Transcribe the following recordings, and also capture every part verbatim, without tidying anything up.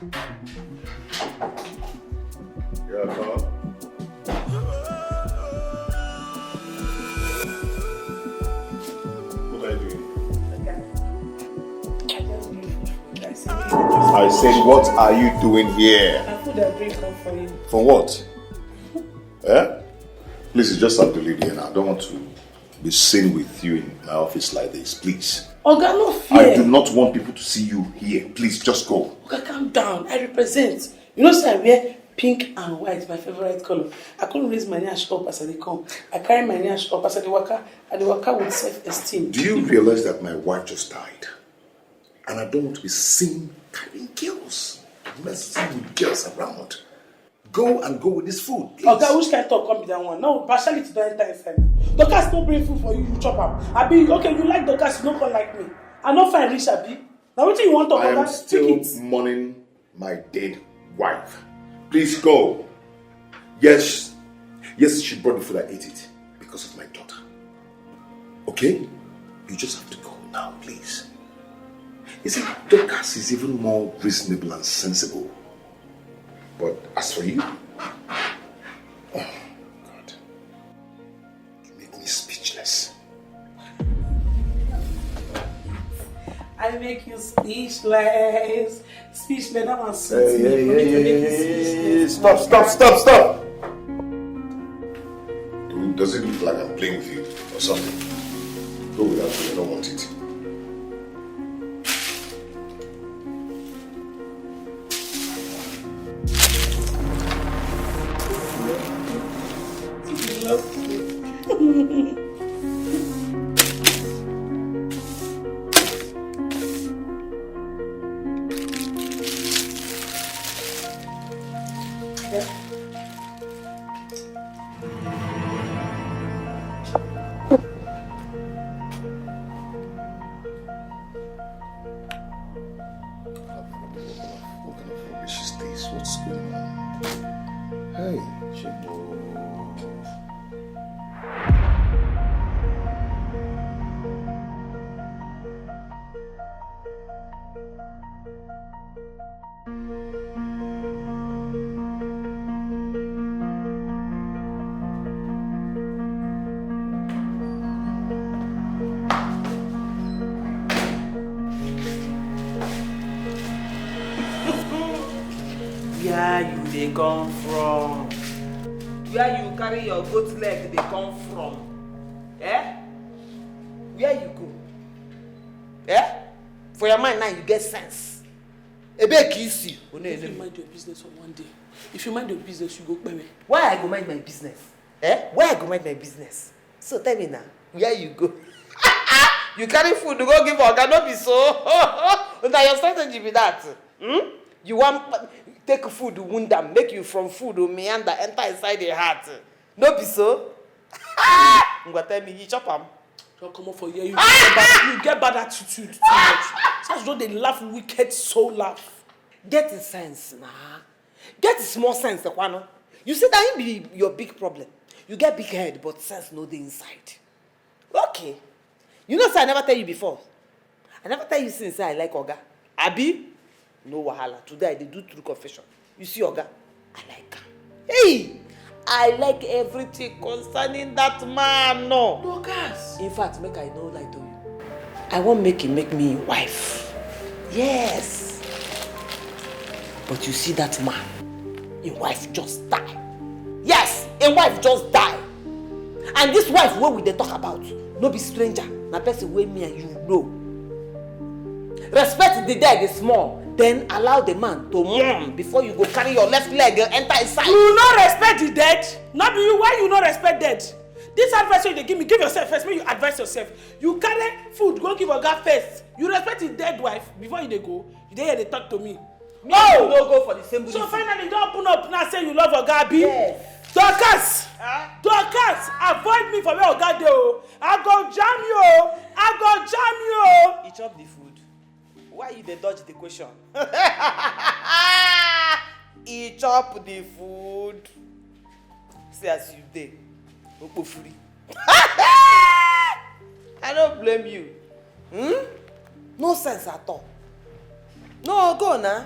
Yeah, Paul. What are you doing? I said, what are you doing here? I put a drink up for you. For what? Eh? Please, you just have to leave here now. I don't want to be seen with you in my office like this, please. Oga, no fear. I do not want people to see you here. Please, just go. Oga, calm down. I represent. You know, say I wear pink and white, my favorite color. I couldn't raise my nyash up as I dey come. I carry my nyash up as I dey waka. I dey waka with self-esteem. Do you realize that my wife just died? And I don't want to be seen carrying girls, messing with girls around. Go and go with this food, please. Oga, which kind talk come be that one? No, partiality don enter inside. Dorcas no bring food for you, you chop am. Abi, okay, you like Dorcas, you no come like me. I no fine reach, abi? Na wetin you wan talk, I am Oga? Speak still it. Mourning my dead wife. Please go. Yes, yes, she brought the food, I ate it because of my daughter. Okay? You just have to go now, please. You see, Dorcas is even more reasonable and sensible. But as for you, oh God, you make me speechless. I make you speechless. Speechless, that one sweet. Hey, me. Hey, hey, hey, hey, speechless. Stop, stop, stop, stop! Does it look like I'm playing with you or something? Go without me, I don't want it. What kind of rubbish is this? What's going on? Hey, Chibo. Where you dey come from? Where you carry your goat leg dey come from? Eh? Where you go? Eh? For your mind now, you get sense. Ebe kiss you. If you mind your business for one day, if you mind your business, you go kpeme. Why I go mind my business? Eh? Why I go mind my business? So tell me now, where you go? You carry food to go give oga, no be so? Na your strategy be that. Hmm? You wan take food, wound am, make you from food meander enter inside the heart. No be so? Ngwa, tell me, you chop am? Don't come up for here. You get bad, you get bad attitude too much. Such don't dey laugh wicked soul laugh. Get the sense na. Get the small sense, Ekwano. You see, that him be your big problem. You get big head, but sense no dey inside. Okay. You know say I never tell you before. I never tell you since say I like Oga. Abi? No wahala. Today I dey do true confession. You see Oga? I like am. Hey! I like everything concerning that man. No. Dorcas. In fact, make I no lie to you. I wan make him make me him wife. Yes. But you see that man, him wife just die. Yes, him wife just die. And this wife wey we dey talk about, no be stranger, na person wey me and you know. Respect the dead small, then allow the man to mourn before you go carry your left leg enter inside. You no respect the dead? No be you, why you no respect dead? This advice wey you dey give me, give yourself first, make you advise yourself. You carry food go give oga first. You respect the dead wife before you dey go. You dey here dey talk to me. Me and you no go for the same reason. So finally, you don open up now say you love oga, abi? Yes. Dorcas! Huh? Dorcas, avoid me for where oga dey o. I go jam you o. I go jam you o. He chop the food. Why you dey dodge the question? He chop the food. See as you dey. Okpofuri. I no blame you. Hmm? No sense at all. No, go na.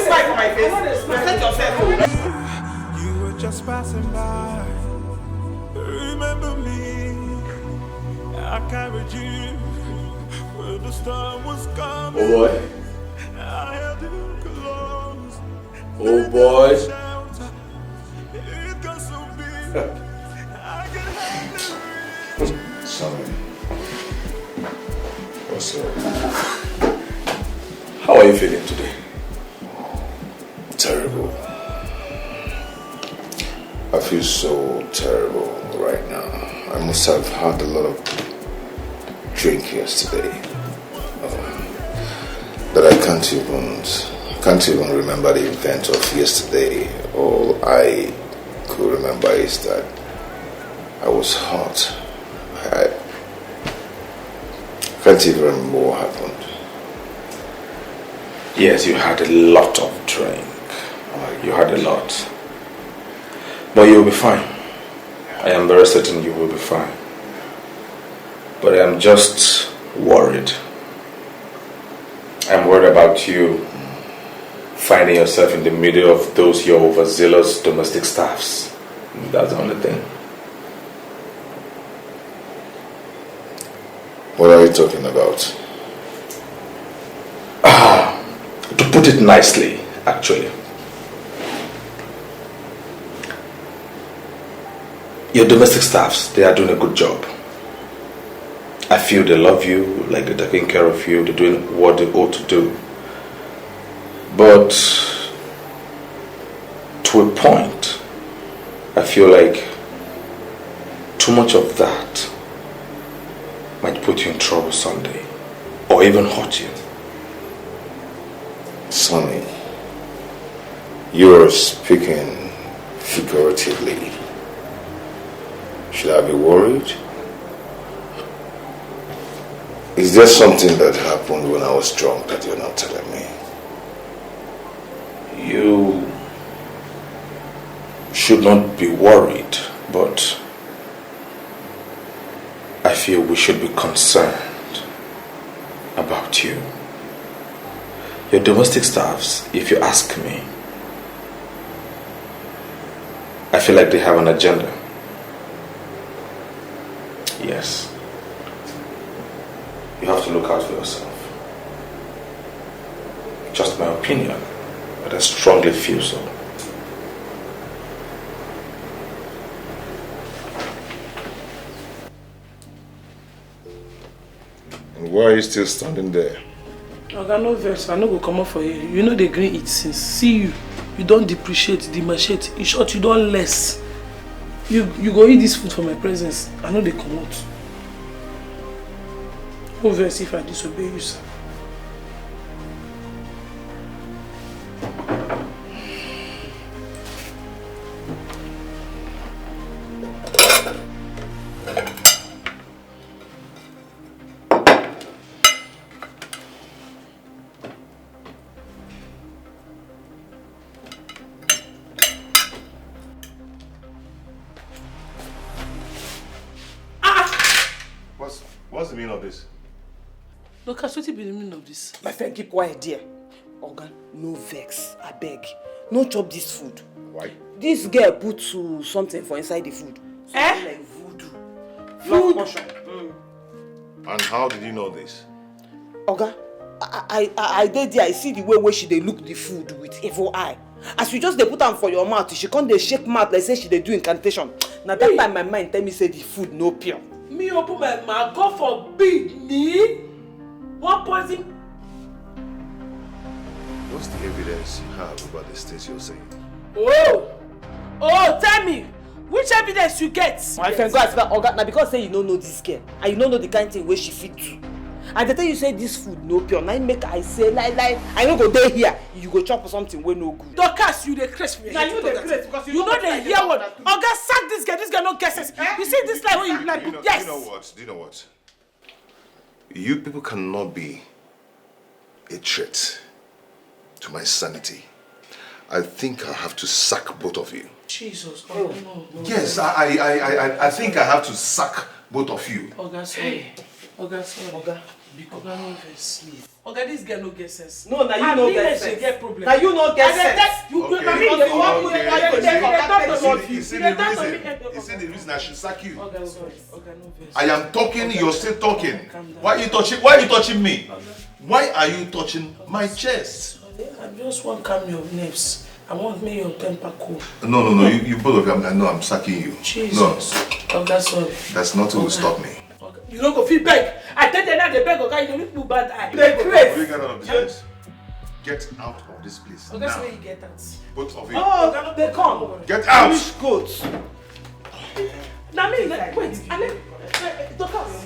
smile for my face? Respect yourself. Oh. You were just passing by. Remember me? I carried you when the storm was coming. Oh boy. I held you close. Oh boy. Shelter. It got so big. I could hardly reach. Sorry. What's up? How are you feeling today? Terrible. I feel so terrible right now. I must have had a lot of drink yesterday. Um, that I can't even can't even remember the event of yesterday. All I could remember is that I was hot. I can't even remember what happened. Yes, you had a lot of drink. Uh, you had a lot. But you'll be fine. I am very certain you will be fine. But I am just worried. I'm worried about you finding yourself in the middle of those your overzealous domestic staffs. That's the only thing. What are you talking about? Ah, to put it nicely, actually, your domestic staffs, they are doing a good job. I feel they love you, like, they're taking care of you, they're doing what they ought to do. But to a point, I feel like too much of that might put you in trouble someday, or even hurt you. Sonny, you are speaking figuratively. Should I be worried? Is there something that happened when I was drunk that you're not telling me? You should not be worried, but I feel we should be concerned about you. Your domestic staffs, if you ask me, I feel like they have an agenda. Yes. You have to look out for yourself. Just my opinion, but I strongly feel so. And why are you still standing there? Oga, no vex, I no go comot for here. You no dey gree eat since. See you, you don depreciate, demarciate. In short, you don less. You you go eat this food for my presence. I no dey comot. No vex if I disobey you, sir. What's what's the meaning of this? Dorcas, wetin be the meaning of this? My friend, keep quiet there. Oga, no vex, abeg. No chop this food. Why? This girl put uh, something for inside the food. Something Eh? Like voodoo. Food? Love potion. Mm. And how did you know this? Oga, I I I I dey there. I see the way wey she dey look the food with evil eye. As you just dey put am for your mouth, she come dey shake mouth like say she dey do incantation. Na that time my mind tell me say the food no pure. Me open my mouth, God forbid me. One poison. What's the evidence you have about the things you're saying? Oh! Oh, tell me! Which evidence you get? My friend, go ask that oga. Na because say you no know this girl and you no know the kind thing wey she fit do. I dey tell you say this food no pure. Na im make I say lie lie. I no go dey here. You go chop something wey no good. Dorcas, you dey craze for your Na head you to dey talk that craze thing. because you You no no know dey wetin hear I what? dey talk. Oga, sack this girl. This girl no get sense. You see this life wey you like, You know, yes. you know what? Do you know what? You people cannot be a threat to my sanity. I think I have to sack both of you. Jesus, oh no. Yes, I, I, I, I, I think I have to sack both of you. Oga, sorry. Oga, sorry. Oga, Oga, no vex. Oga, this girl no get sense. No, na you I no mean, get like, she sense. Get problem. Na you no I get dey sense. tell you, you Okay, na me dey okay, work okay. with, I dey You dey see, talk you to see, me. you see You the dey talk to me. reason. You see the reason I should sack you. Oga, sorry. Oga, no vex. I am talking, you're still talking. Calm down. Why are you touching? Why are you touching me? Why are you touching my chest? I just want calm your nerves. I want make your temper cool. No, no, no. You, you both of you, I know I'm sacking you. Jesus. Oga, sorry. That's nothing will stop me. Oga, you no go fit beg. I tell them now they beg, Oga, you dey look people bad eye. Dey What do craze. you get out of this place? Get out of this place Oga, now. Say you get out. Both of you. Oh, they come. Get out! Which goat? Na me, na- wait, I let, eh, eh, Dorcas.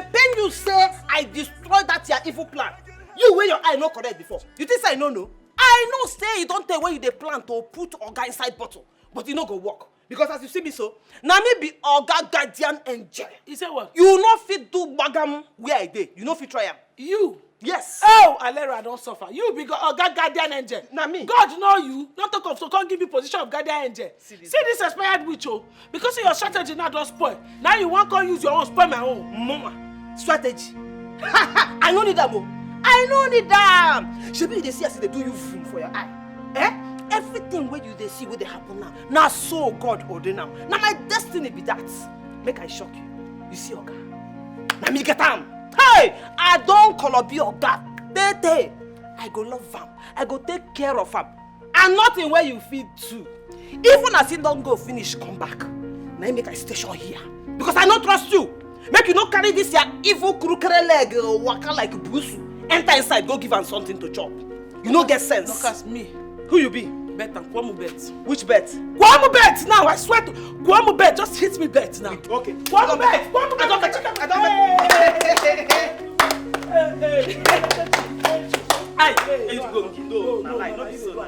dey pain you say I destroy that your evil plan. You wey your eye no correct before. You think say I no know? I know say you don tell when you dey plan to put oga inside bottle, but e no go work. Because as you see me so, na me be oga guardian angel. You say what? You no fit do gbagam where I dey. You no fit try am. You? Yes. Oh, Alera, I don suffer. You be go- oga guardian angel. Na me. God know you. No talk of to come give you position of guardian angel. See this. See this expired witch, oh. Because your strategy now don spoil. Now you wan come use your own spoil my own. Mama, strategy. I no need am o. I no need am. Shebi you dey see as e dey do you vroom for your eye. Eh? Everything wey you dey see wey dey happen now, na so God ordain am. Na my destiny be that. Make I shock you. You see oga? Na me get am. Hey! I don kolobi oga. Tey tey. I go love am. I go take care of am. And nothing wey you fit do. Even as he don go finish come back, na him make I station here. Because I no trust you. Make you no carry this your evil krukere leg uh, waka like busu. Enter inside, go give am something to chop. You no get sense. Dorcas, me. Who you be? Bet am, Kwamu bet. Which bet? Kwamu bet now, I swear to Kwamu bet, just hit me bet now. Okay. Kwamu bet, Kwamu bet. I don't bet. I don't bet. Hey, hey, hey, hey, hey. Hey, hey, you go. No, no, no, no, no, no.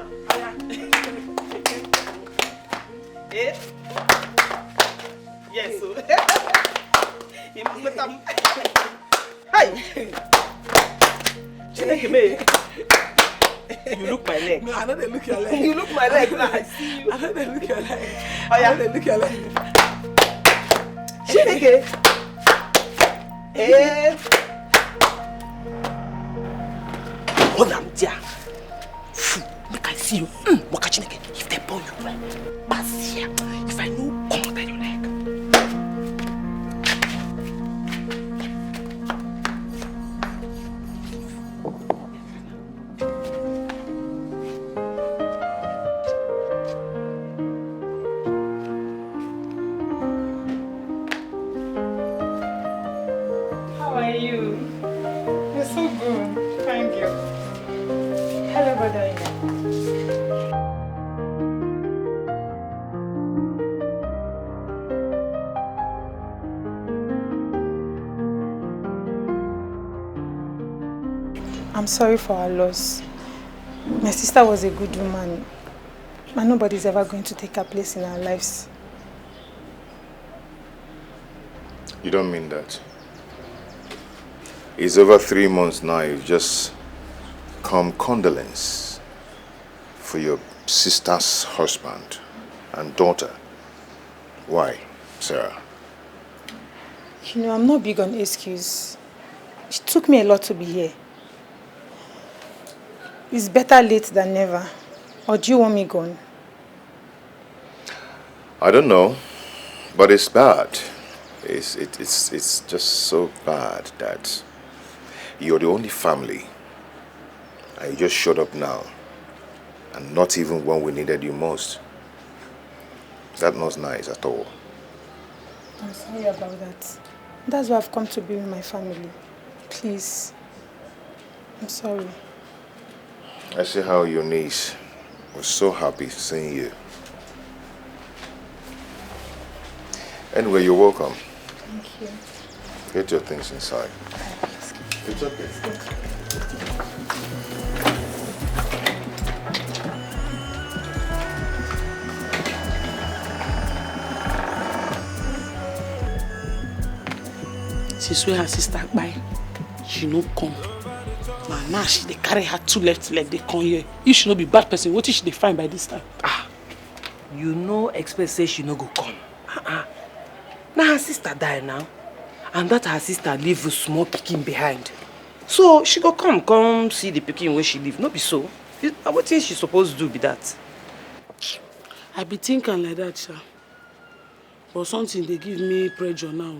Eh? Yes, so. He must make am. Hey! Chineke me. You look my leg. No, I no dey look your leg. You look my leg now. I see you. I no dey look your leg. Oh, yeah. I no dey look your leg. Chineke. Eh. Hold am there. Fool, make I see you. Mm, Waka Chineke, if they born you well, pass here. If I know, come out of your leg. Sorry for her loss. My sister was a good woman, and nobody's ever going to take her place in our lives. You don't mean that. It's over three months now. You've just come condolence for your sister's husband and daughter. Why, Sarah? You know, I'm not big on excuse. It took me a lot to be here. It's better late than never. Or do you want me gone? I don't know, but it's bad. It's, it, it's, it's just so bad that you're the only family and you just showed up now, and not even when we needed you most. That's not nice at all. I'm sorry about that. That's why I've come to be with my family. Please. I'm sorry. I see how your niece was so happy seeing you. Anyway, you're welcome. Thank you. Get your things inside. It's okay. Since wey her sister kpai, she no come. Na now she dey carry her two left leg dey come here. If she no be bad person, wetin she dey find by this time? Ah, you no expect say she no go come. Uh-uh. Na her sister die now, and that her sister leave a small pikin behind. So she go come, come see the pikin wey she leave. No be so? Na wetin she suppose do be that. I be think am like that, sha. But something dey give me pressure now.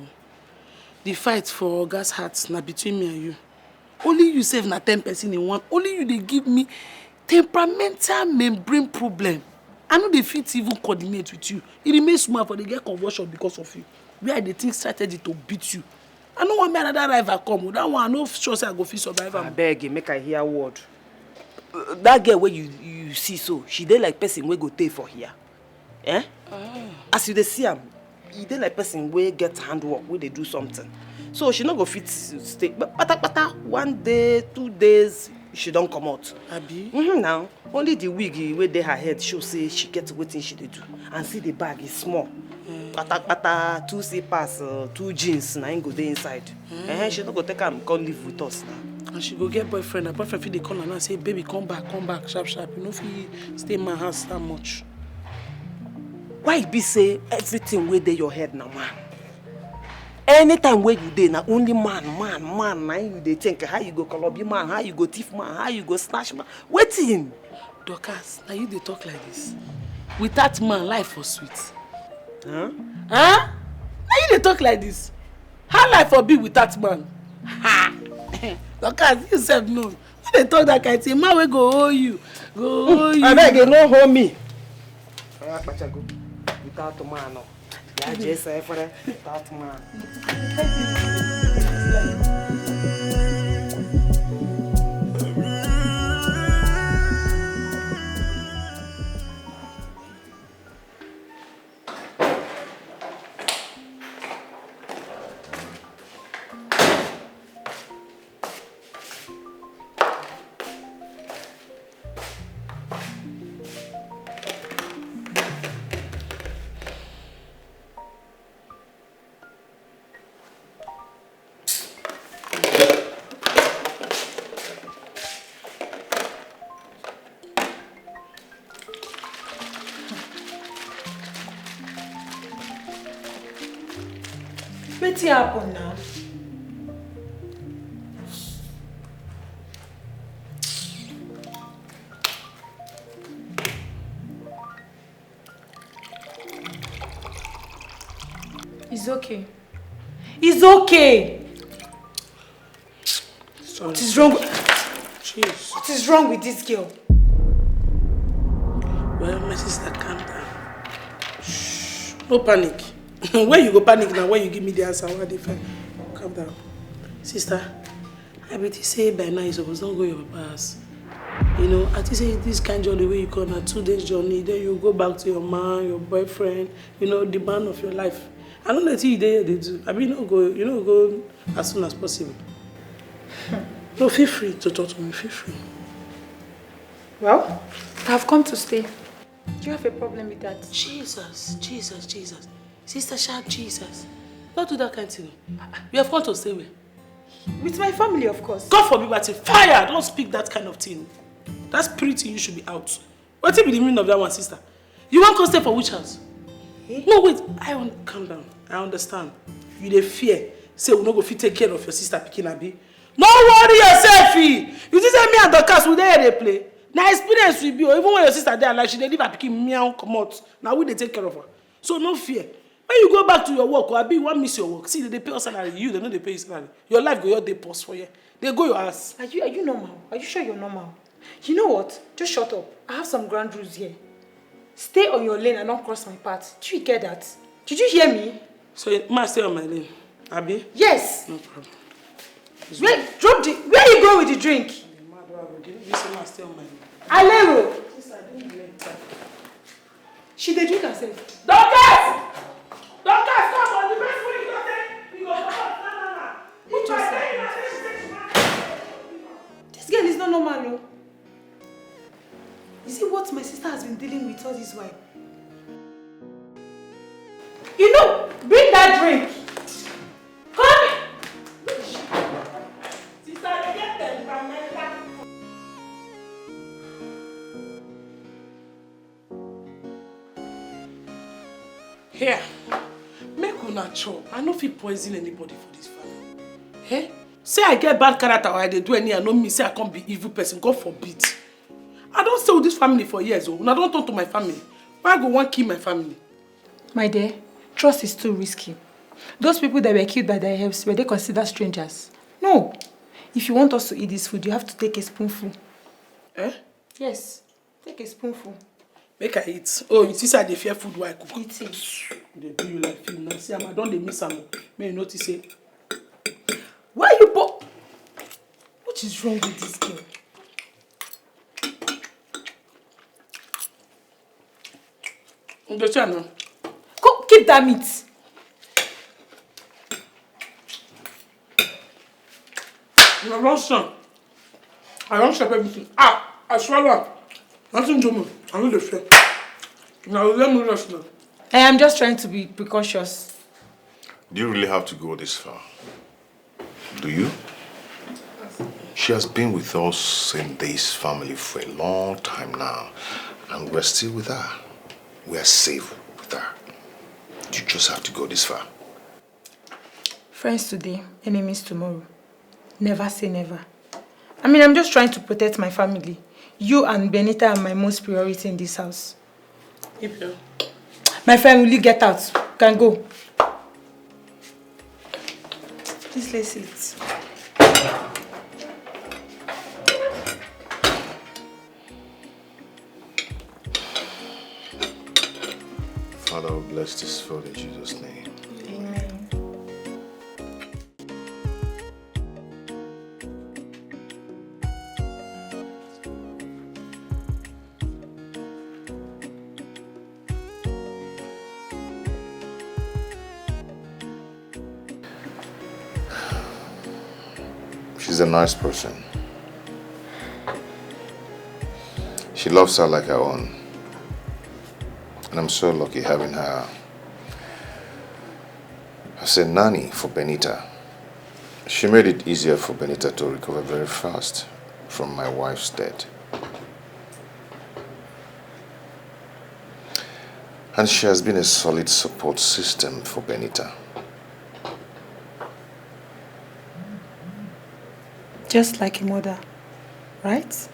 The fight for Oga's heart na between me and you. Only you sef na ten person in one. Only you dey give me temperamental membrane problem. I no dey fit even coordinate with you. E remain small for dey get convulsion because of you. Where I dey think strategy to beat you. I no want make another rival come o. That one I no sure say I go fit survive am. Abeg, make I hear word. That girl wey you you see so, she dey like person wey go tey for here. Eh? As you dey see am, e dey like person wey get handwork, wey dey do something. So she no go fit stay kpatakpata one day, two days, she don comot. Abi? Mm-hmm, now, only the wig wey dey her head show say she get wetin she dey do. And see the bag, e small. Kpatakpata, two slippers, uh, two jeans, na im go dey inside. Eh, she no go take am come live with us now. And she go get boyfriend. Her boyfriend fit dey call her now say, "Baby, come back, come back, sharp, sharp." You no fit stay my house that much. Why e be say everything wey dey your head na man? Anytime wey you dey, na only man, man, man, na im you dey think. How you go kolobi man, how you go thief man, how you go snatch man. Wetin? Dorcas, na you dey talk like this? Without man, life for sweet. Huh? Huh? Na you dey talk like this? How life for be without man? Ha! Dorcas, you sef know. No dey talk that kind thing. Man wey go hold you, go hold you. Abeg, no hold me. Without man, no. Ya je se fere. Without man. Wetin happen now? It's okay. It's okay. Sorry. What is wrong? Jeez. What is wrong with this girl? Well, my sister, calm down. Shh, no panic. Where you go panic now? Where you give me the answer? What they find? Calm down, sister. I be think say by now you suppose don go your papa house. You know, I think say this kind journey wey you come na two days journey, then you go back to your man, your boyfriend, you know, the man of your life. I no know wetin you dey here dey do. Abi you no go, you no go as soon as possible. No, feel free to talk to me. Feel free. Well, I've come to stay. Do you have a problem with that? Jesus, Jesus, Jesus. Sister Sharp, Jesus. Don't do that kind of thing. You have come to stay where? With my family, of course. God forbid, but fire! Don't speak that kind of thing. That spirit in you should be out. What be the meaning of that one, sister? You wan come stay for which house? Eh? No, wait. I un calm down. I understand. You dey fear. Say we no go fit take care of your sister pikin, abi? No worry yourself, eh? You think say me and Dorcas we dey here dey play? Na experience we be o. Even when your sister dey alive, she dey leave her pikin meow comot. Na we dey take care of her. So no fear. When you go back to your work, or abi you wan miss your work? See, they dey pay your salary. You, they no dey pay you salary. Your life go your day pause for here. They go your ass. Are you are you normal? Are you sure you're normal? You know what? Just shut up. I have some ground rules here. Stay on your lane and don't cross my path. Do you get that? Did you hear me? So ma stay on my lane, abi? Yes. No problem. Where drop the where you going with the drink? You say ma stay on my lane. Alero. Sister, I don't like that. She dey drink herself. Dorcas! Dorcas, come on, the best way you go take, you go come on, no, no, no. If I tell you, I say she say she wan. This girl is not normal, no. You see what my sister has been dealing with all this while? You know, bring that drink. Come. Sister, they get them from my. Here, make una chop. I no fit poison anybody for this family. Eh? Say I get bad character or I dey do any, I no mean say I come be evil person. God forbid. I don stay with this family for years o. Una don turn to my family. Why I go wan kill my family? My dear, trust is too risky. Those people that were killed by their helps, were they considered strangers? No. If you want us to eat this food, you have to take a spoonful. Eh? Yes. Take a spoonful. Make I eat. Oh, you see say I dey fear food wey I cook. Eat it. Dey do you like film now. See am, I don dey miss am o. Make you notice say. Why you po? What is wrong with this girl? You dey try now. Go keep that meat. Una don sham. I don chop everything. Ah, I swallow am. Nothing do me. I no dey fear. Una go let me rest now. I am just trying to be precautious. Do you really have to go this far? Do you? She has been with us in this family for a long time now, and we're still with her. We are safe with her. You just have to go this far. Friends today, enemies tomorrow. Never say never. I mean, I'm just trying to protect my family. You and Benita are my most priority in this house. April. My friend, will you get out? You can go. Please, let's eat. Father, we bless this food in Jesus' name. Amen. She's a nice person. She loves her like her own. And I'm so lucky having her as a nanny for Benita. She made it easier for Benita to recover very fast from my wife's death. And she has been a solid support system for Benita. Just like a mother, right?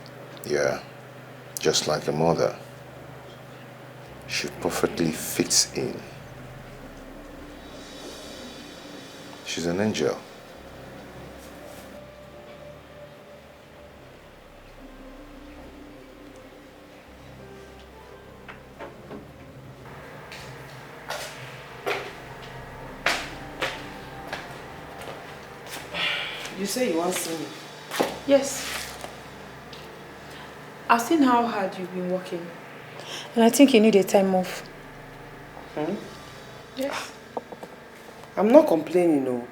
Yeah, just like a mother. She perfectly fits in. She's an angel. You say you wan see me? Yes. I've seen how hard you've been working. And I think you need a time off. Hmm? Yes. I'm not complaining, no.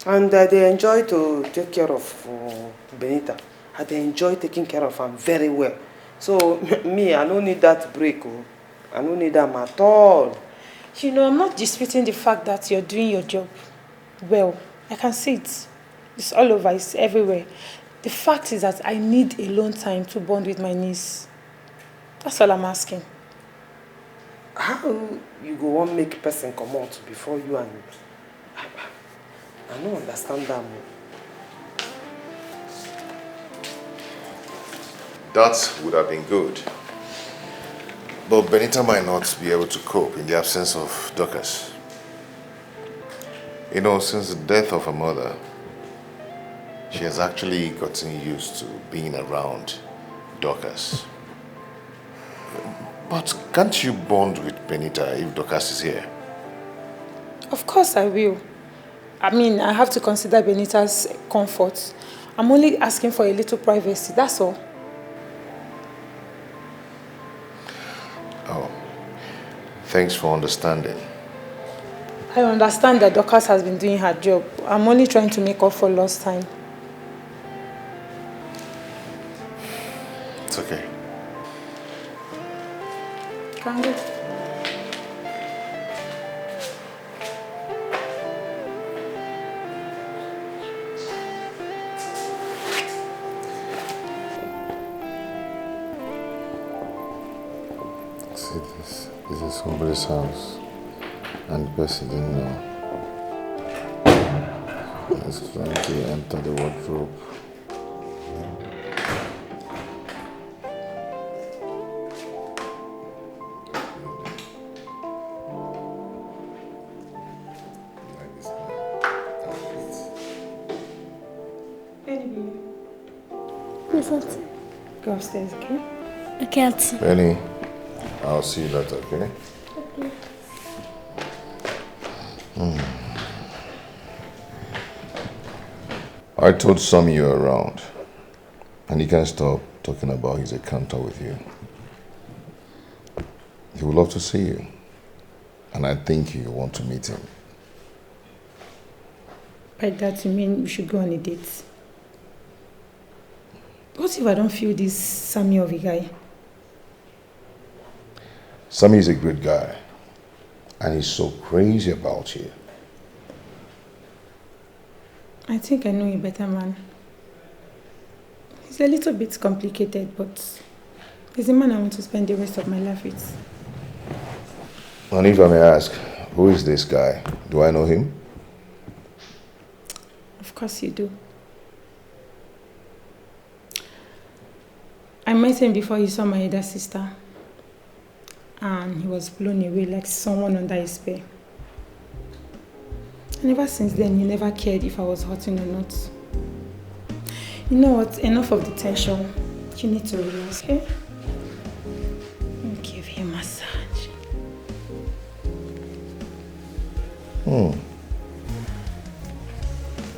And I dey enjoy to take care of uh, Benita. I dey enjoy taking care of am very well. So me, I no need that break. Oh. I no need am at all. You know, I'm not disputing the fact that you're doing your job well. I can see it. It's all over, it's everywhere. The fact is that I need alone time to bond with my niece. That's all I'm asking. How you go wan make person comot before you and I no understand that move. That would have been good. But Benita might not be able to cope in the absence of Dorcas. You know, since the death of her mother, she has actually gotten used to being around Dorcas. But can't you bond with Benita if Dorcas is here? Of course I will. I mean, I have to consider Benita's comfort. I'm only asking for a little privacy, that's all. Oh, thanks for understanding. I understand that Dorcas has been doing her job. I'm only trying to make up for lost time. It's okay. Can go. See this. This is somebody's house. And the person didn't know. He's trying to enter the wardrobe. Yes, auntie. Go upstairs, okay? Okay, auntie. Penny, I'll see you later, okay? Okay. Hmm. I told Sam you're around, and he can't stop talking about his encounter with you. He would love to see you, and I think you want to meet him. By that, you mean we should go on a date? What if I don't feel this Sammy of a guy? Sammy is a great guy, and he's so crazy about you. I think I know a better man. He's a little bit complicated, but he's a man I want to spend the rest of my life with. And if I may ask, who is this guy? Do I know him? Of course you do. I met him before he saw my elder sister, and he was blown away like someone under a spell. And ever since then, he never cared if I was hurting or not. You know what? Enough of the tension. You need to relax, okay? Give him a massage. Hmm.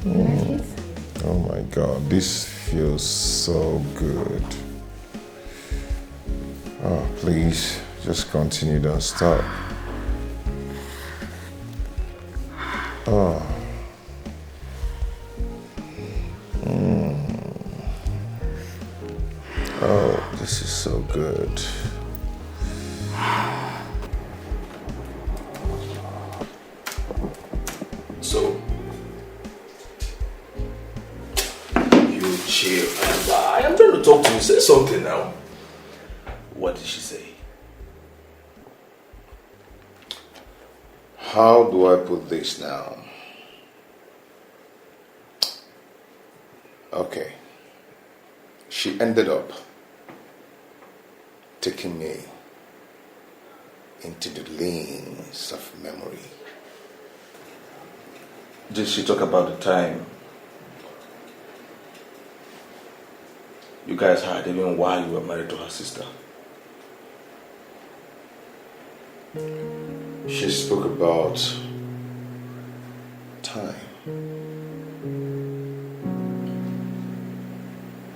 Mm. Oh my god, this feels so good. Oh, please, just continue, don't stop. Oh. Mm. Oh, this is so good. So, you chill. I am trying to talk to you. Say something now. What did she say? How do I put this now? Okay. She ended up taking me into the lanes of memory. Did she talk about the time you guys had, even while you were married to her sister? She spoke about time,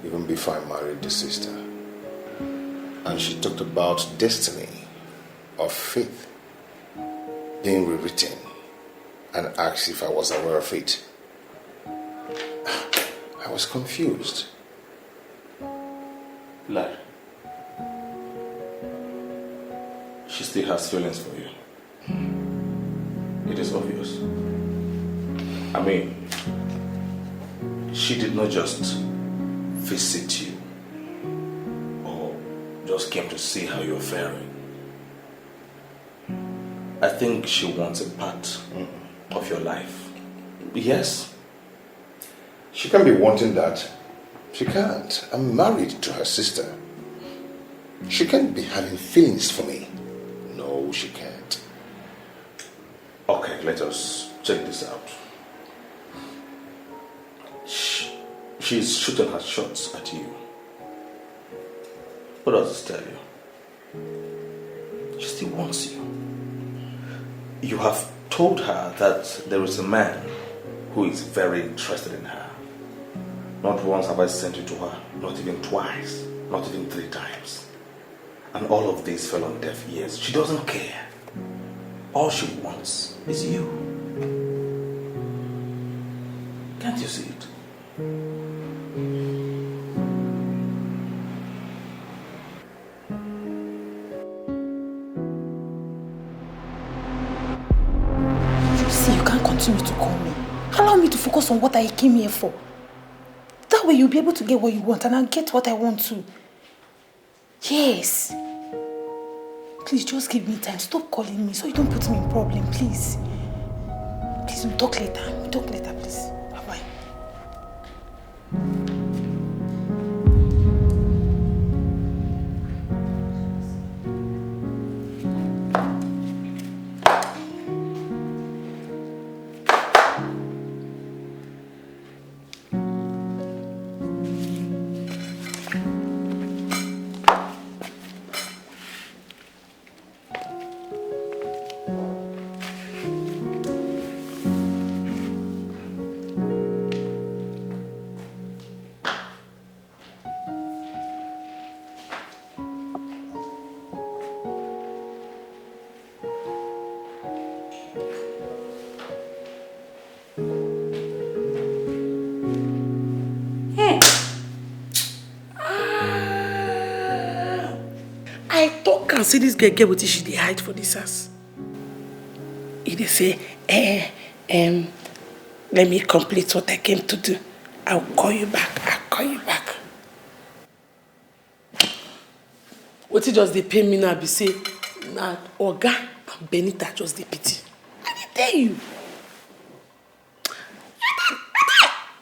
even before I married the sister. And she talked about destiny or fate being rewritten and asked if I was aware of it. I was confused. Larry, she still has feelings for you. It is obvious. I mean, she did not just visit you or just came to see how you're faring. I think she wants a part of your life. Yes? She can't be wanting that. She can't. I'm married to her sister. She can't be having feelings for me. No, she can't. Okay, let us check this out. Sh- she's shooting her shots at you. What does this tell you? She still wants you. You have told her that there is a man who is very interested in her. Not once have I sent you to her, not even twice, not even three times. And all of this fell on deaf ears. She doesn't care. All she wants is you. Can't you see it? You see, you can't continue to call me. Allow me to focus on what I came here for. That way you'll be able to get what you want and I'll get what I want too. Yes. Please just give me time. Stop calling me so you don't put me in problem, please. Please, we'll talk later. We'll talk later, please. Bye-bye. Hey! Ah! I talk and see this girl get wetin she dey hide for this house. E dey say, eh, um, let me complete what I came to do. I'll call you back. I'll call you back. Wetin just dey pain me now be say na Oga and Benita just dey pity. I dey tell you.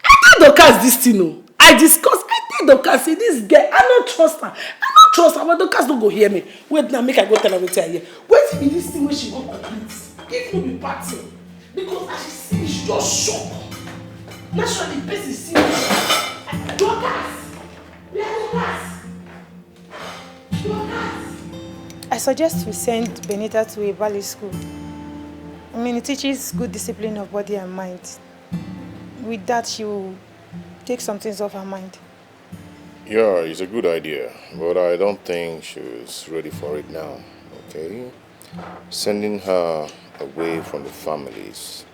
I tell Dorcas this thing o. I discuss, I tell Dorcas say this girl, I no trust her. I no trust her, but Dorcas no go hear me. Wait now, make I go tell her wetin I hear. Wetin be this thing wey she go complete? If no be bad thing, because as she see me, she just shock. Naturally, person see me. Dorcas! Where Dorcas? I suggest we send Benita to a ballet school. I mean, it teaches good discipline of body and mind. With that, she will take some things off her mind. Yeah, it's a good idea, but I don't think she's ready for it now, okay? Sending her away from the families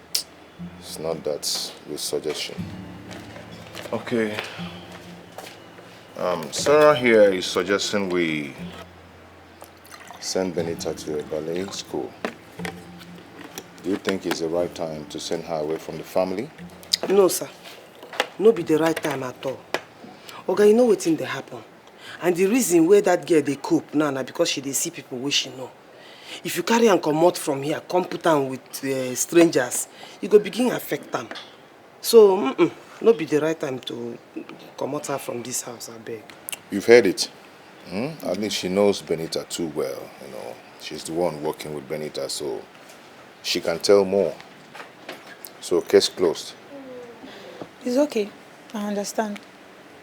is not that good suggestion. Okay. Um, Sarah here is suggesting we send Benita to a ballet school. Do you think it's the right time to send her away from the family? No, sir. No be the right time at all. Oga, you know wetin dey happen. And the reason wey that girl dey cope now na because she dey see people wey she know. If you carry am comot from here, come put am with uh, strangers, e go begin affect am. So, mm-mm, no be the right time to comot her from this house, abeg. You've heard it. Hmm? At least she knows Benita too well, you know. She's the one working with Benita, so she can tell more. So, case closed. It's okay. I understand.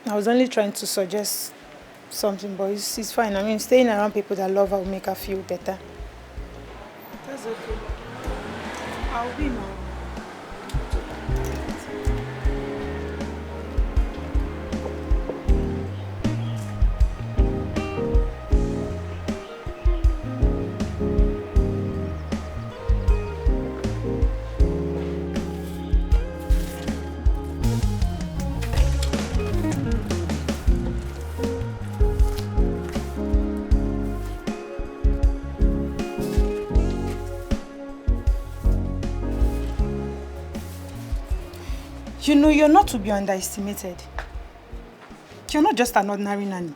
I was only trying to suggest something, but it's, it's fine. I mean, staying around people that love her will make her feel better. That's okay. I'll be now. You know, you're not to be underestimated. You're not just an ordinary nanny.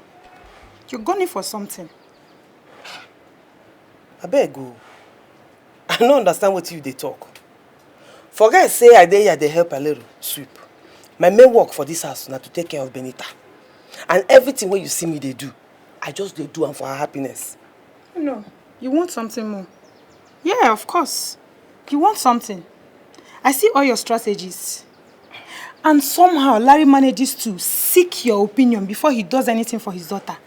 You're gunning for something. Abeg o. I no understand wetin you dey talk. Forget say I dey here dey help Alero sweep. My main work for this house na to take care of Benita. And everything wey you see me dey do, I just dey do am for her happiness. No, you want something more. Yeah, of course. You want something. I see all your strategies. And somehow, Larry manages to seek your opinion before he does anything for his daughter.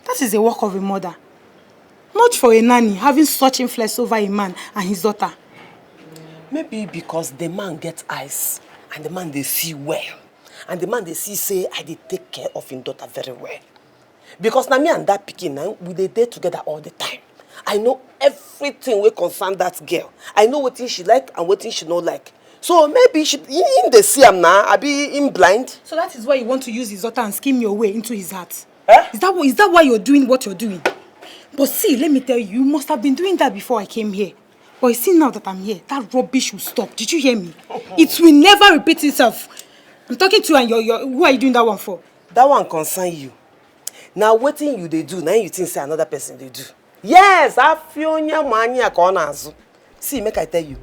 That is a work of a mother. Not for a nanny having such influence over a man and his daughter. Maybe because the man get eyes and the man dey see well. And the man dey see say I dey take care of him daughter very well. Because na me and that pikin na we dey dey together all the time. I know everything wey concern that girl. I know wetin she like and wetin she no like. So maybe she him dey see am na, abi him blind? So that is why you want to use his daughter and scheme your way into his heart? Eh? Is that, wh- is that why you're doing what you're doing? But see, let me tell you, you must have been doing that before I came here. But you see now that I'm here, that rubbish will stop. Did you hear me? It will never repeat itself. I'm talking to you and you're, you're, who are you doing that one for? That one concern you. Na wetin you dey do, na you think say another person dey do. Yes, afionya manya ka ọ na-azụ. See, make I tell you.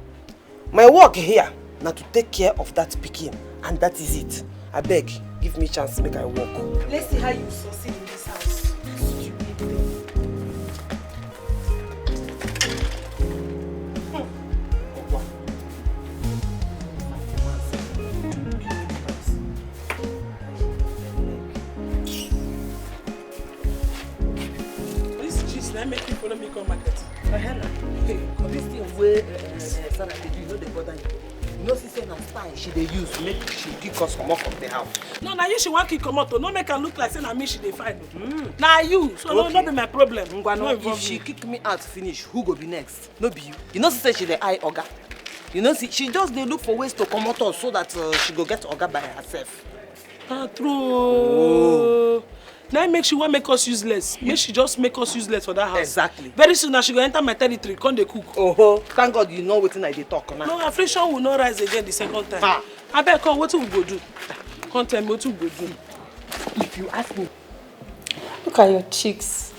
My work here na to take care of that pikin, and that is it. Abeg, give me chance make I work. Let's see how you succeed in this house. Stupid thing. This gist na make you follow me come market. Helen, hey, this thing wey uh, uh, Sarah dey do, you no dey bother you. You know, see say na style she dey use make she kick us comot from the house. No, na you she wan kick comot o. No make am look like say na me she dey find o. Mm. Na you, so no, okay. No be my problem. Ngwa, no, no if she kick me out finish, who go be next? No be you. You know, see say she dey eye oga. You know, see, she just dey look for ways to comot us so that uh, she go get oga by herself. Na true. Oh. Na im make she wan make us useless. Make she just make us useless for that house. Exactly. Very soon now she go enter my territory, come dey cook. Oho, thank God you know wetin I dey talk now. No, affliction will not rise again the second time. Ah. Abeg, come, wetin we go do? Come tell me wetin we go do. If you ask me. Look at your cheeks.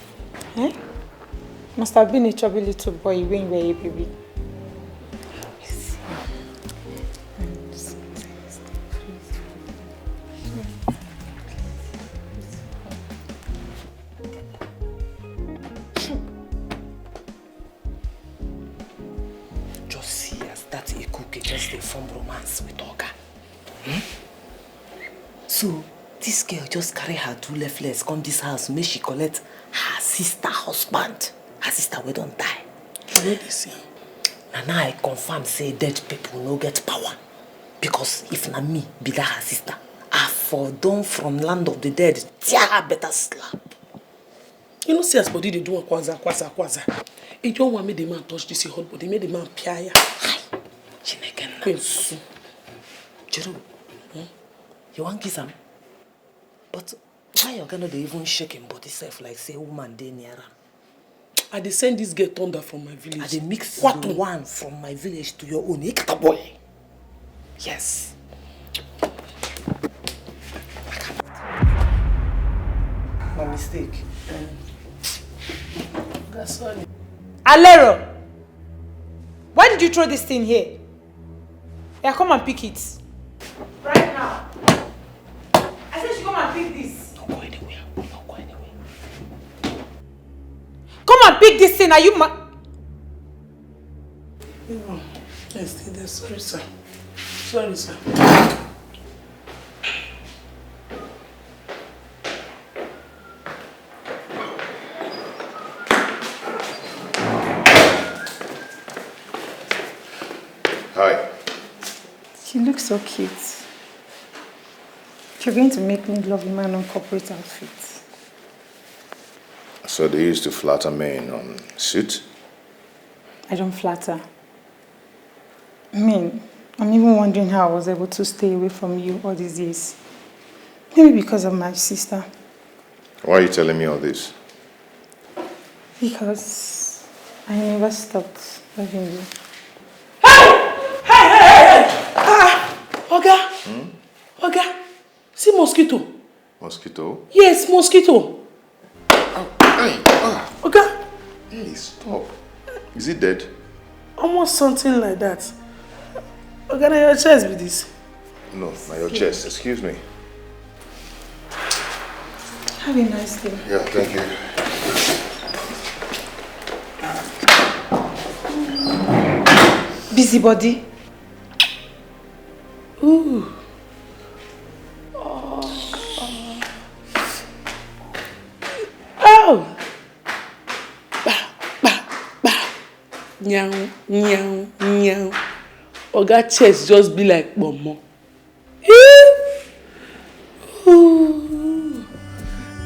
Eh? Must have been a chubby little boy when you were a baby. Just see as that Ikuke just dey form romance with Oga. Hmm? So, this girl just carry her two left legs come this house, make she collect her sister husband. Her sister wey don die. You know this thing? Na now I confirm say dead people no get power. Because if na me be that her sister, I for don from land of the dead tear her better slap. You know, see as body dey do one kwaza, kwaza, kwaza. E just want make the man touch this hot body, make the man pia ya. Hi, Chineke nna. Kwensu. Jeru, hmm? You wan kiss am? But why your girl no dey even shake him body sef like say woman dey near am? I dey send this girl thunder from my village. I dey mix the one from my village to your own. Ikata boy. Yes. My mistake. That's all. Alero! Why did you throw this thing here? Yeah, come and pick it. Right now. I said you come and pick this. Don't go anywhere. Don't go anywhere. Come and pick this thing. Are you mad? Yes, sorry, sir. Sorry, sir. Hi. She looks so cute. You're going to make me love a man on corporate outfit. So they used to flatter men on suit? I don't flatter. I mean, I'm even wondering how I was able to stay away from you all these years. Maybe because of my sister. Why are you telling me all this? Because I never stopped loving you. Hey! Hey, hey, hey, hey! Ah, Oga! See mosquito. Mosquito? Yes, mosquito. Hey, ah, Oga, hey, stop. Is it dead? Almost something like that. Oga, na your chest be this. No, na your chest. Excuse me. Have a nice day. Yeah, thank you. Busybody. Ooh. Oh. Ba, ba, ba. Nyaw, nyaw, nyaw. Oga chest just be like pomo. Ooh.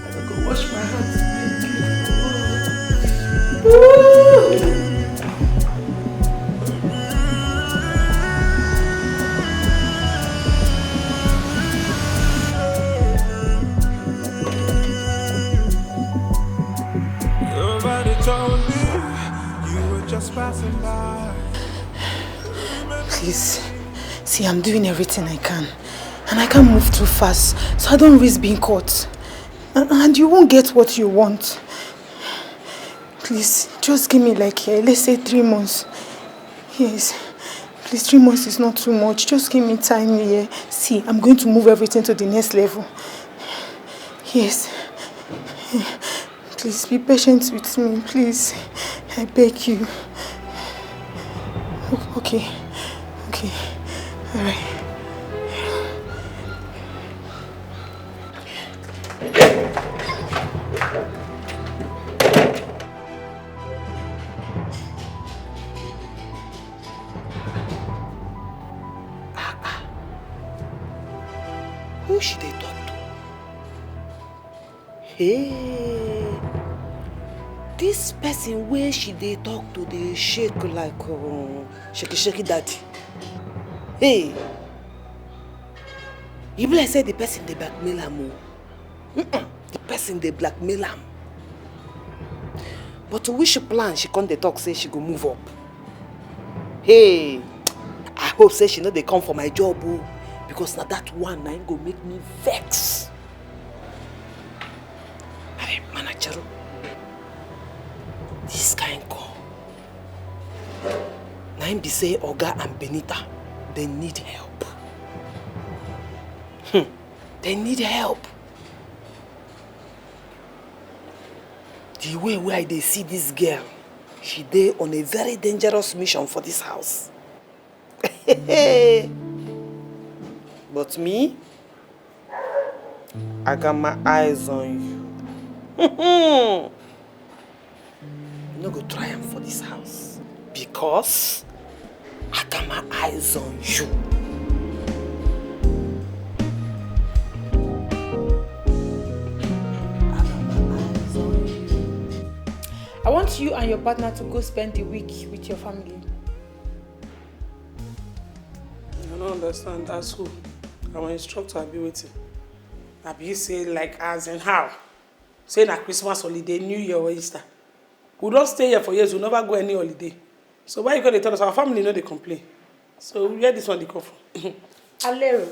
I go wash my hands. Ooh. Nobody told me you were just passing by. Please. See, I'm doing everything I can. And I can't move too fast, so I don't risk being caught. And, and you won't get what you want. Please, just give me like, eh, let's say three months. Yes. Please, three months is not too much. Just give me time here. See, I'm going to move everything to the next level. Yes. Please be patient with me, please. I beg you. O- Okay. Okay. All right. Who she dey talk to? Hey, this person wey she dey talk to dey shake like um, shaky shaky daddy. Hey, e be like say the person dey blackmail am o. Mm-mm, the person dey blackmail am. But to which plan she come dey talk say she go move up? Hey, I hope say she no dey come for my job o, because na that one na im go make me vex. Hey, Manachero, this kind call. Na im be say Oga and Benita, they need help. Hmm, they need help. The way wey I dey see this girl, she dey on a very dangerous mission for this house. But me, I got my eyes on you. You no go try am for this house because I got my eyes on you. I got my eyes on you. I want you and your partner to go spend the week with your family. I don't understand. That's who? Our instructor be waiting. I be say like as in how? Say na Christmas holiday, New Year or Easter. We don't stay here for years. We never go any holiday. So why you gonna tell us our family no dey complain? So where this one dey come from? Alero,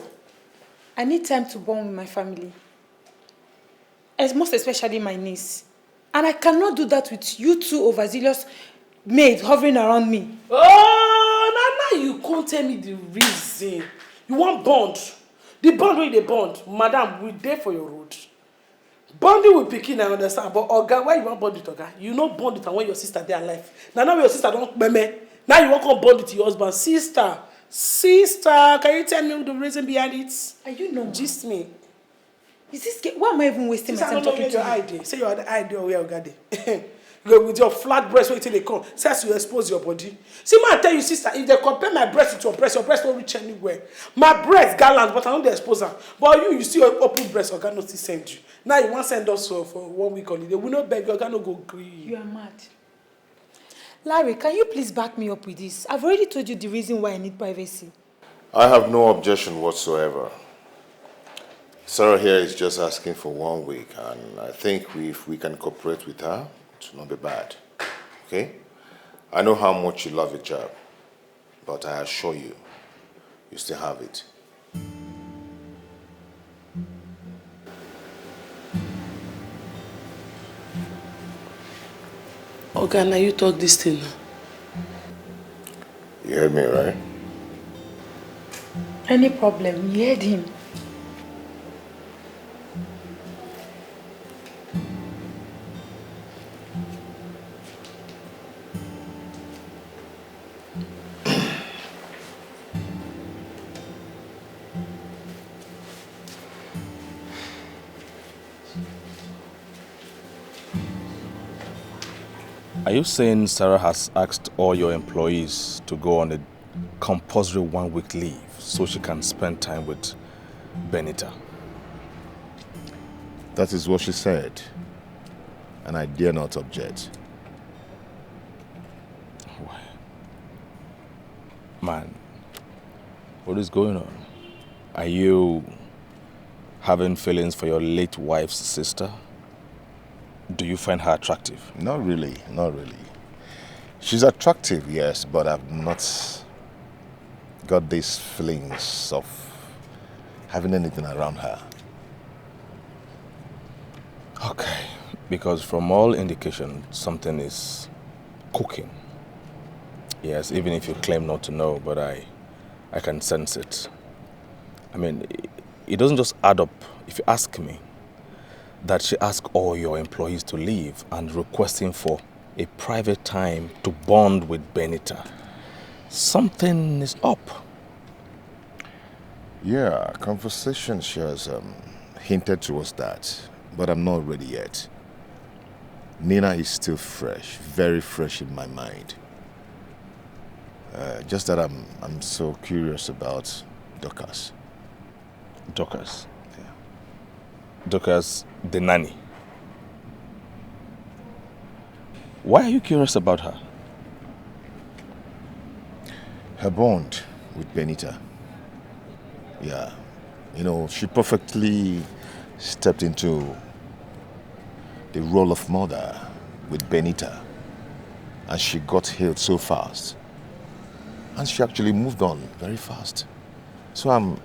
I need time to bond with my family. As most especially my niece. And I cannot do that with you two overzealous maids hovering around me. Oh, now now you can't tell me the reason. You want bond? The bond wey you dey bond, madam, we dey for your road. Bonding with pikin, I understand, but oga, why you wan bond with oga? You no bond with am when your sister dey alive. Na now your sister don kpeme, now you wan come bond with your husband. Sister, sister, can you tell me the reason behind it? Are you normal? Gist me. Is this girl? Why am I even wasting Sister, my I time don't know talking where to your you? eye dey. Say your eye dey or where oga dey. You go with your flat breast wey you take dey come. Say as you expose your body. See, man, I tell you, sister, if they compare my breast with your breast, your breast no reach anywhere. My breast gallant, but I no dey expose am. But you, you still open breast, oga no still send you. Now you wan send us for, for one week holiday. We no beg you, oga no go gree. You are mad. Larry, can you please back me up with this? I've already told you the reason why I need privacy. I have no objection whatsoever. Sarah here is just asking for one week, and I think we, if we can cooperate with her, it will not be bad. Okay? I know how much you love your job, but I assure you, you still have it. Oga, na you talk this thing now. You heard me, right? Any problem? You heard him. Are you saying Sarah has asked all your employees to go on a compulsory one-week leave so she can spend time with Benita? That is what she said, and I dare not object. Man, what is going on? Are you having feelings for your late wife's sister? Do you find her attractive? Not really, not really. She's attractive, yes, but I've not got these feelings of having anything around her. Okay, because from all indication, something is cooking. Yes, even if you claim not to know, but I, I can sense it. I mean, it doesn't just add up, if you ask me, that she asked all your employees to leave and requesting for a private time to bond with Benita. Something is up. Yeah, conversation, she has um, hinted towards that, but I'm not ready yet. Nina is still fresh, very fresh in my mind. Uh, just that I'm, I'm so curious about Dorcas. Dorcas? Yeah. Dorcas, the nanny. Why are you curious about her? Her bond with Benita. Yeah. You know, she perfectly stepped into the role of mother with Benita. And she got healed so fast. And she actually moved on very fast. So I'm,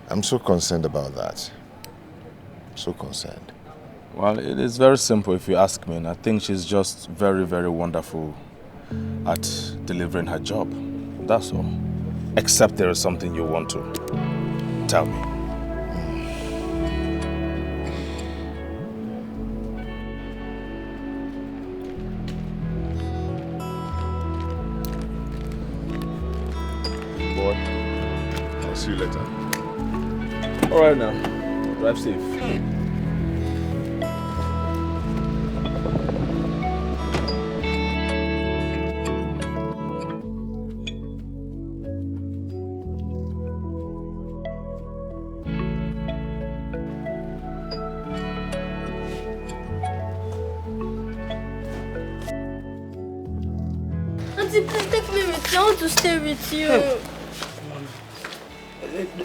I'm so concerned about that. So concerned. Well, it is very simple if you ask me, and I think she's just very, very wonderful at delivering her job. That's all. Except there is something you want to tell me. Boy, I'll see you later. All right now. Drive safe. Auntie, please take me with you. I want to stay with you.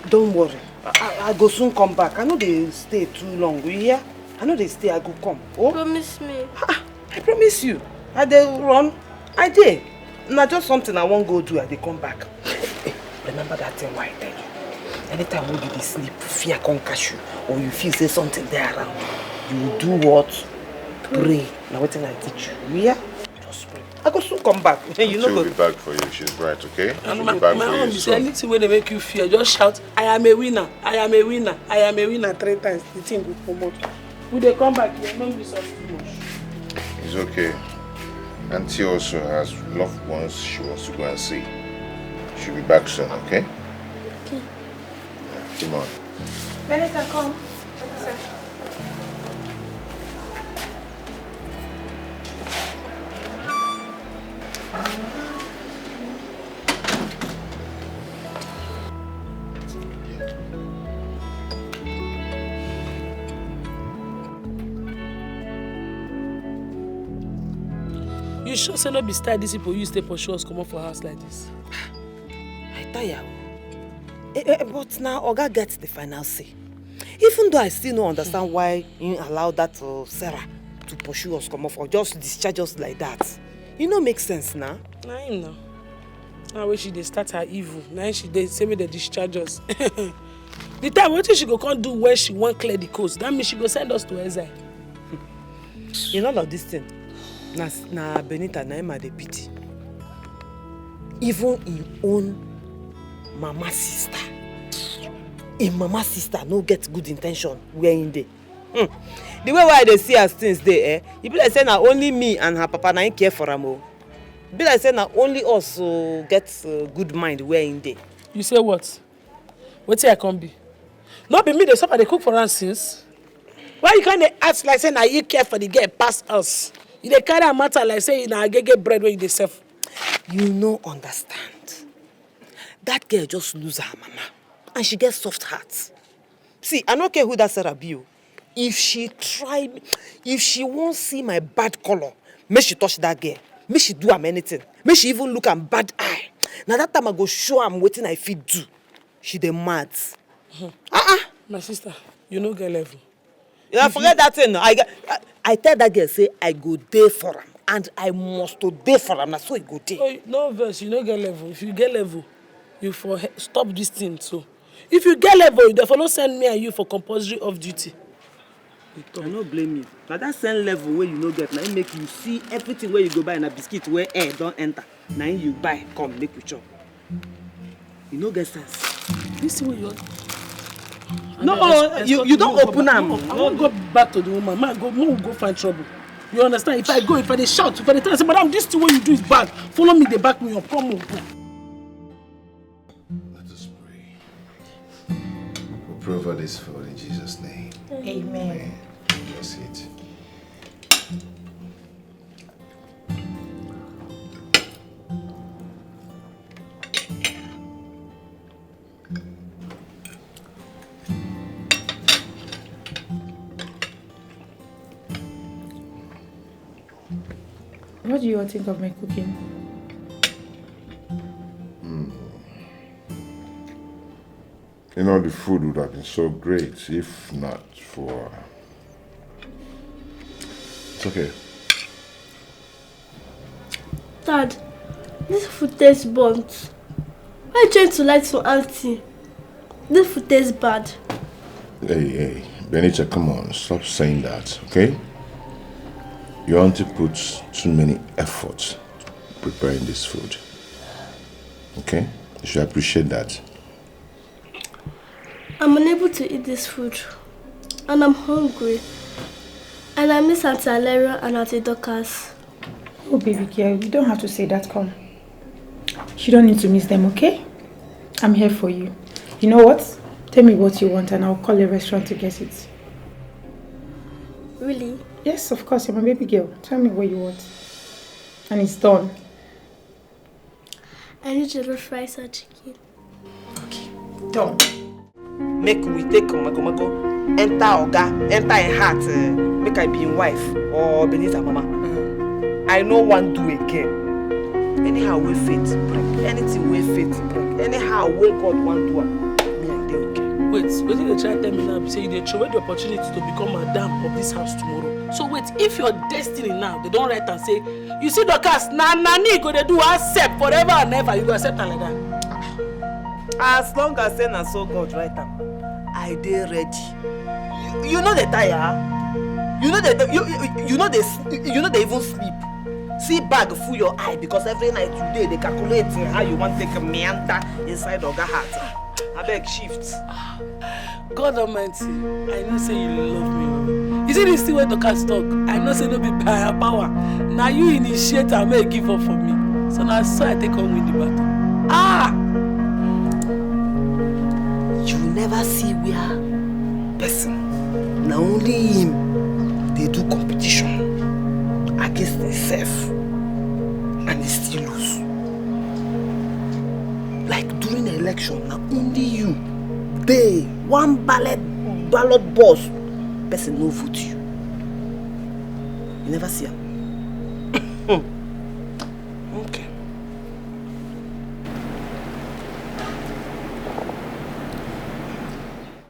Don't worry. I, I go soon come back. I no dey stay too long. You hear? I no dey stay. I go come. Oh? Promise me. I promise you. I dey run. I dey. Na just something I wan go do. I dey come back. Remember that thing wey I tell you. Anytime wey you dey sleep, fear come catch you, or you feel say something dey around, you do what? Pray. Na wetin I teach you. You hear? Just pray. I go soon come back. You know. She'll be back for you. She's right, okay? She'll be back for you soon. Anything wey dey make you fear, just shout, "I am a winner. I am a winner. I am a winner" three times. The thing go comot. We dey come back here. No miss us too much. It's okay. Auntie also has loved ones she wants to go and see. She'll be back soon, okay? Okay. Yeah, come on. Benita, come. You sure say no be style these people use take pursue us comot for house like this? I tire. Eh, eh, but now Oga gets the final say. Even though I still no understand why he allow that uh, Sarah to pursue us comot for just discharge us like that. E no make sense na. Na him na. Now wey she dey start her evil, na him she dey say make dem discharge us. The time wetin she go come do when she wan clear the coast, that means she go send us to exile. In all of this thing, Na, na Benita, na him I dey pity. Even him own mama sister. Him mama sister no get good intention where him dey. Hmm. The way wey I dey see as things dey, eh, e be like say na only me and her papa na him care for am o. E be like say na only us, uh, get, uh, good mind where him dey. You say what? Wetin I come be? No be me dey suffer, dey cook for am since. Why you come dey act like say na you care for the girl pass us? You dey carry her matter like say na agege bread wey you dey serve. You no understand. That girl just lose her mama, and she get soft heart. See, I no care who that Sarah be o. If she try me, if she wan see my bad color, make she touch that girl. Make she do am anything. Make she even look am bad eye. Na that time I go show am wetin I fit do. She dey mad. Uh-uh. My sister, you no get level. You forget that thing. I, I, I tell that girl say I go dey for am, and I must to dey for am. Na so e go dey. Oh, no vex, you no get level. If you get level, you for he-, stop this thing. So, if you get level, you dey for no send me and you for compulsory off duty. I no blame you. Na that same level wey you no get, na im make you see everything wey you go buy na biscuit wey air don enter. Na im you buy come make you chop. You no get sense. This thing wey you want. No, you, you don open am. I wan go back to the woman. Ma go, ma go find trouble. You understand? If I go, if I dey shout, if I dey tell her say, "Madam, this thing wey you do is bad," follow me, dey back me up. Come on, go. Let us pray. We pray over this food in Jesus' name. Amen. Amen. Bless it. What do you all think of my cooking? You know, the food would have been so great if not for... It's okay. Dad, this food tastes burnt. Why are you trying to lie to auntie? This food tastes bad. Hey, hey, Benita, come on, stop saying that, okay? Your auntie puts too many efforts preparing this food. Okay? You should appreciate that. I'm unable to eat this food. And I'm hungry. And I miss Auntie Alera and Auntie Dorcas. Oh, baby girl, you don't have to say that, come. You don't need to miss them, okay? I'm here for you. You know what? Tell me what you want and I'll call a restaurant to get it. Really? Yes, of course, you're my baby girl. Tell me what you want. And it's done. I need jollof rice and chicken. Okay, done. Make we take mago mago, enter oga, enter im heart, eh, make I be im wife or Benita mama. Mm. I no wan do again. Anyhow wey fate bring, anything wey fate bring, anyhow wey God wan do am, me I dey okay. Wait, wetin you dey try tell me now be say you dey throw away the opportunity to become madam of this house tomorrow. So wait, if your destiny now, they don write am say, you see Dorcas, na na me go dey do accept forever and ever, you go accept am like that? As long as say na so God write am, I dey ready. You, you no dey tire? You no dey, you, you, you no dey s-, you no dey even sleep? See bag full your eye because every night you dey, dey calculate how you wan take meander inside oga heart. Abeg, shift. God Almighty, I know say you love me. Oh. You see this thing wey Dorcas talk? I know say no be by her power. Na you initiate am, make e give up for me. So na so I take come win the battle. Ah! You never see where person, na only him dey do competition against himself and he still lose. Like during election, na only you dey one ballot, ballot box, person no vote you. You never see am? Okay.